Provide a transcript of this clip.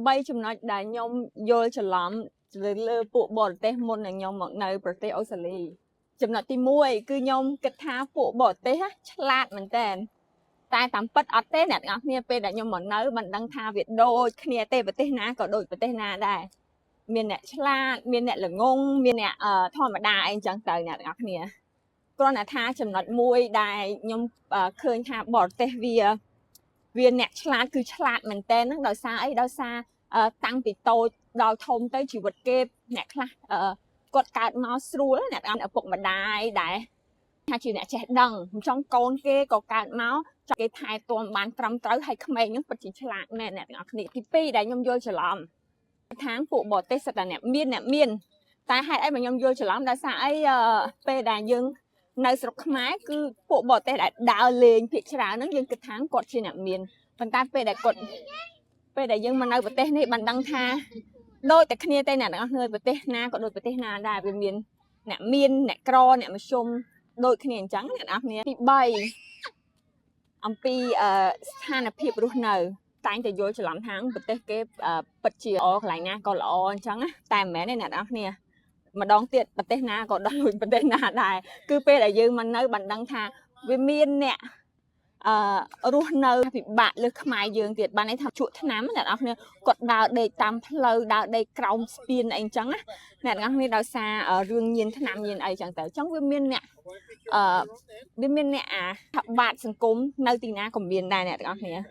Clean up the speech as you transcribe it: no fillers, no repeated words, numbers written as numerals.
3ចំណុចដែលខ្ញុំយល់ច្រឡំលើលើពួកបរទេសមុននឹងខ្ញុំមកនៅប្រទេសអូស្ត្រាលីចំណុចទី1គឺខ្ញុំគិតថាពួកបរទេសឆ្លាតមែនតើតែតាមពិតអត់ទេអ្នកទាំងអស់គ្នាពេលដែលខ្ញុំមកនៅមិនដឹងថាវាដូចគ្នាទេប្រទេសណាក៏ដូចប្រទេសណាដែរមានអ្នកឆ្លាតមានអ្នកល្ងងមានអ្នកធម្មតាអីចឹងទៅអ្នកទាំងអស់គ្នាគ្រាន់តែថាចំណុចមួយដែលខ្ញុំឃើញថាបរទេសវាវាអ្នកឆ្លាតគឺឆ្លាតមែនតើហ្នឹងដោយសារអីដោយសារតាំងពីតូចដល់ធំទៅជីវិតគេអ្នកខ្លះគាត់កើតមកស្រួលអ្នកឪពុកម្ដាយដែលថាជាអ្នកចេះដឹងអញ្ចឹងកូនគេក៏កើតមកចង់គេថែទាំបានត្រឹមត្រូវហើយក្មេងហ្នឹងពិតជាឆ្លាតមែនអ្នកទាំងអស់គ្នាទី2ដែលខ្ញុំយល់ច្រឡំខាងពួកបរទេសសុទ្ធតែអ្នកមានអ្នកមានតែហេតុអីបើខ្ញុំយល់ច្រឡំដោយសារអីពេលដែលយើងនៅស្រុកខ្មែរគឺពួកបរទេសដែលដើរលេងភាគច្រើនហ្នឹងយើងគិតថាគាត់ជាអ្នកមានប៉ុន្តែពេលដែលគាត់ពេលដែលយើងមកនៅប្រទេសនេះបានដឹងថាដូចតែគ្នាទេអ្នកទាំងអស់គ្នាប្រទេសណាក៏ដូចប្រទេសណាដែរវាមានអ្នកមានអ្នកក្រអ្នកមធ្យមដូចគ្នាអញ្ចឹងអ្នកទាំងអស់គ្នាទី3អំពីស្ថានភាពរស់នៅតែងតែយល់ច្រឡំថាប្រទេសគេពិតជាល្អកន្លែងណាក៏ល្អអញ្ចឹងណាតែមិនមែនទេអ្នកទាំងអស់គ្នាម្ដងទៀតប្រទេសណាក៏ដូចប្រទេសណាដែរគឺពេលដែលយើងមកនៅបានដឹងថាវាមានអ្នកអឺរស់នៅពិបាកលើសខ្មែរយើងទៀតបានន័យថាជក់ថ្នាំអ្នកនរគ្នាគាត់ដើរដេកតាមផ្លូវដើរដេកក្រោមស្ពានអីអញ្ចឹងណាអ្នកនរគ្នាដោយសាររឿងញៀនថ្នាំញៀនអីចឹងទៅអញ្ចឹងវាមានអ្នកអឺវាមានអ្នកអាថាបាតសង្គមនៅទីណាក៏មានដែរអ្នកទាំងអស់គ្នា។